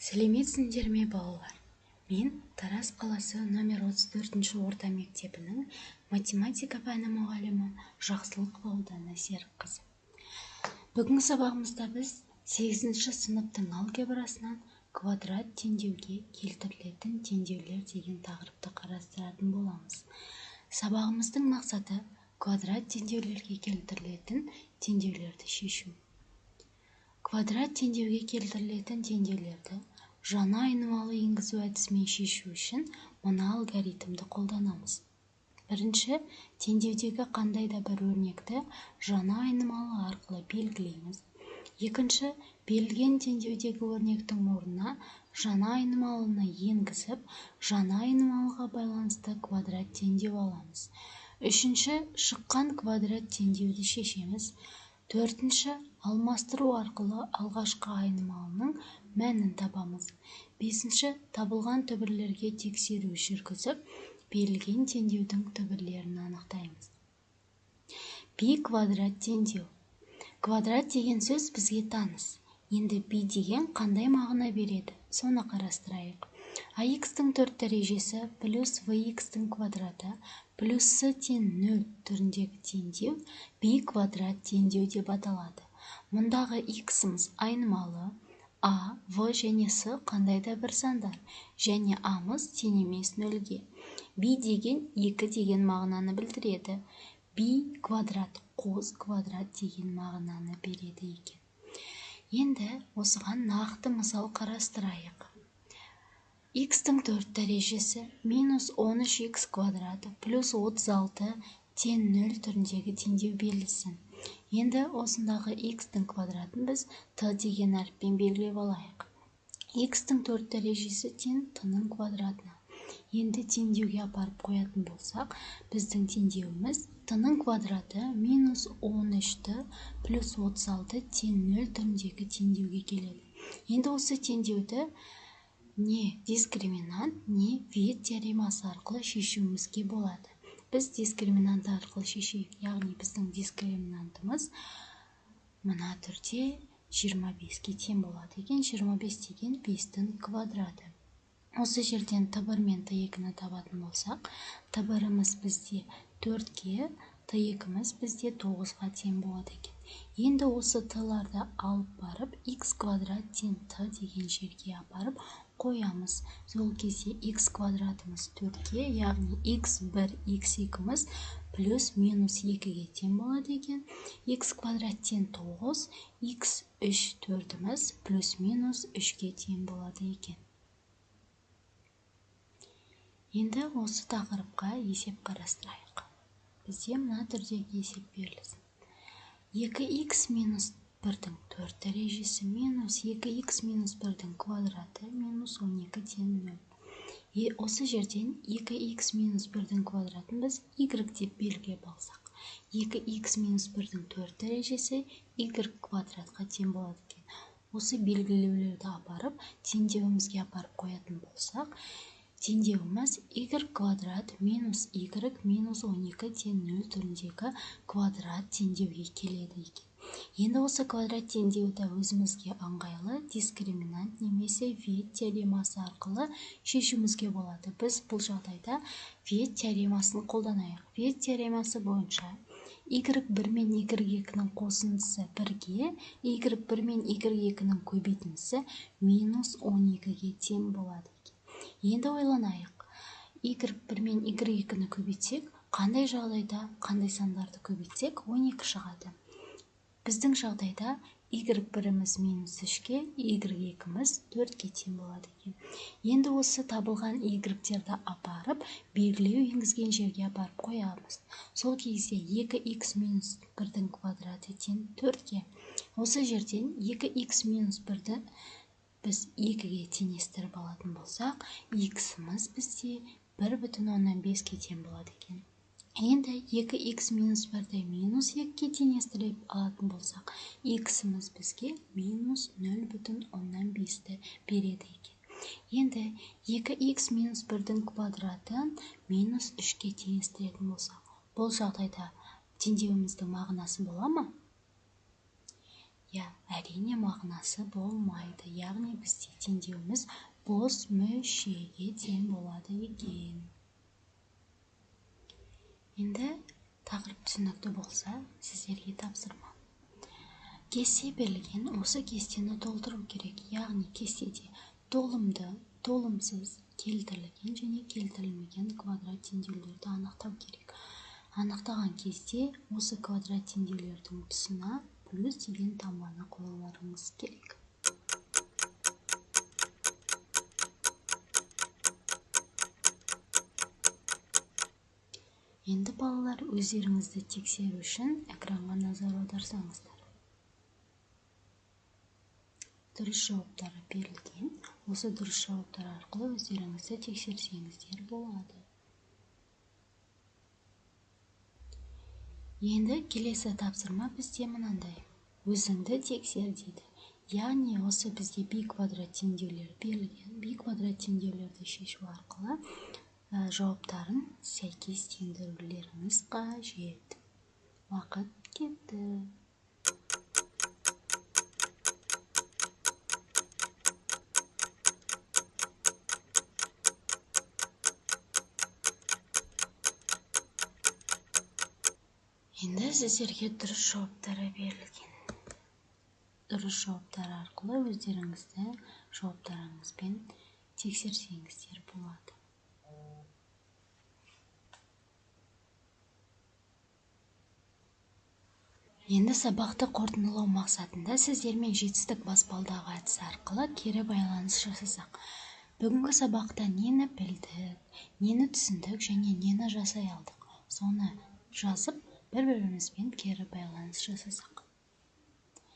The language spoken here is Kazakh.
Сәлеметсіңдер ме, балалар? Мен Тараз қаласы нөмір 34 орта мектебінің математика пәні мұғалімі Жақсылықова Ұлдана Серікқызы. Бүгінгі сабағымызда біз 8 сыныптың алгебрасынан квадрат теңдеуге келтірілетін теңдеулер деген тақырыпты қарастыратын боламыз. Сабағымыздың мақсаты квадрат теңдеулерге келтірілетін теңдеулерді шешу. Квадрат теңдеуге келтірілетін теңдеулерді жаңа айнымалы енгізу әдісімен шешу үшін мына алгоритмді қолданамыз. Бірінші, теңдеудегі қандай да бір өрнекті жаңа айнымалы арқылы белгілейміз. Екінші, берілген теңдеудегі өрнектің орнына жаңа айнымалыны енгізіп, жаңа айнымалыға байланысты квадрат теңдеу аламыз. Үшінші, шыққан квадрат теңдеуді шешеміз. Төртінші, алмастыру арқылы алғашқы айнымалының мәнін табамыз. Бесінші, табылған түбірлерге тексеру жүргізіп, берілген теңдеудің түбірлерін анықтаймыз. Пи квадрат теңдеу. Квадрат деген сөз бізге таныс. Енді пи деген қандай мағына береді? Соны қарастырайық. Ax-тің 4 дәрежесі плюс vx-тің квадраты плюс с тең 0 түріндегі теңдеу пи квадрат теңдеу деп аталады. Мұндағы x-іміз айнымалы, а, в және с қандай да бір сандар және а-мыз тең емес 0-ге. Би деген 2 деген мағынаны білдіреді. Би квадрат қос квадрат деген мағынаны береді екен. Енді осыған нақты мысал қарастырайық. X-тің 4 дәрежесі минус 13x квадраты плюс 36 тең 0 түріндегі теңдеу берілсін. Енді осындағы x-тің квадратын біз t деген әріппен белгілеп алайық. X-тің 4 дәрежесі тең t-ның квадратына. Енді теңдеуге апарып қоятын болсақ, біздің теңдеуіміз t-ның квадраты минус 13t плюс 36 тең 0 түріндегі теңдеуге келеді. Енді осы теңдеуді не дискриминант, не Виет теоремасы арқылы шешуімізге болады. Біз дискриминант арқылы шешейік, яғни біздің дискриминантымыз мына түрде 25-ке тең болады екен. 25 деген 5-тің квадраты. Осы жерден t1 мен t2-ні табатын болсақ, t1-іміз бізде 4-ке, t2-міз бізде 9-ға тең болады екен. Енді осы t-ларды алып барып, x квадрат тең t деген жерге апарып қоямыз. Сол кезде x квадратымыз 4-ке, яғни x1, x2-міз плюс минус 2-ге тең болады екен. X квадрат тең 9, x3 4-іміз плюс минус 3-ге тең болады екен. Енді осы тақырыпқа есеп қарастырайық. Бізде мына түрдегі есеп берілсін. 2x минус 1-дің 4 дәрежесі минус 2x минус 1-дің квадраты минус 12 тең 0. Осы жерден 2x минус 1-дің квадратын біз y деп белгілеп алсақ. 2x минус 1-дің 4 дәрежесі y квадратқа тең болады екен. Осы белгілеулерді апарып, теңдеуімізге апарып қоятын болсақ, теңдеуіміз y квадрат минус y минус 12 тең 0 түріндегі квадрат теңдеуге келеді екен. Енді осы квадрат теңдеуді өзімізге ыңғайлы дискриминант немесе Виет теоремасы арқылы шешуімізге болады. Біз бұл жағдайда Виет теоремасын қолданайық. Виет теоремасы бойынша y1 мен y2-нің қосындысы 1-ге, y1 мен y2-нің көбейтіндісі минус 12-ге тең болады екен. Енді ойланайық. y1 мен y2-ні көбейтсек, қандай жағдайда, қандай сандарды көбейтсек, 12 шығады. Біздің жағдайда y1-іміз минус 3-ке, y2-міз 4-ке тең болады екен. Енді осы табылған y-терді апарып, белгілеу енгізген жерге апарып қоямыз. Сол кезде 2x минус 1-дің квадраты тең 4-ке. Осы жерден 2x минус 1-ді біз 2-ге теңестіріп алатын болсақ, x-іміз бізде 1,5-ке тең болады екен. Енді 2x минус 1-ді минус 2-ге теңестіріп алатын болсақ, x-іміз бізге минус 0,5-ті береді екен. Енді 2x минус 1-дің квадратын минус 3-ке теңестіретін болсақ, бұл жағдайда теңдеуіміздің мағынасы бола ма? Иә, әрине мағынасы болмайды. Яғни бізде теңдеуіміз бос мүшеге тең болады екен. Енді тақырып түсінікті болса, сіздерге тапсырма. Кесте берілген, осы кестені толтыру керек. Яғни кестеде толымды, толымсыз, келтірілген және келтірілмеген квадрат теңдеулерді анықтау керек. Анықтаған кезде осы квадрат теңдеулердің тұсына плюс деген таңбаны қоюларыңыз керек. Енді балалар, өздеріңізді тексеру үшін экранға назар аударсаңыздар. Дұрыс жауаптары берілген. Осы дұрыс жауаптар арқылы өздеріңізді тексерсеңіздер болады. Енді келесі тапсырма бізде мынандай. Өзіңді тексер дейді. Яғни осы бізде би квадрат теңдеулер берілген. Би квадрат теңдеулерді шешу арқылы жауаптарын сәйкестендірулеріңіз қажет. Уақыт кетті. Енді сіздерге дұрыс жауаптары берілген. Дұрыс жауаптар арқылы өздеріңізді жауаптарыңызбен тексерсеңіздер болады. Енді сабақты қорытындылау мақсатында сіздермен жетістік баспалдағы әдісі арқылы кері байланыс жасасақ. Бүгінгі сабақта нені білдік, нені түсіндік және нені жасай алдық, соны жазып бір-бірімізбен кері байланыс жасасақ.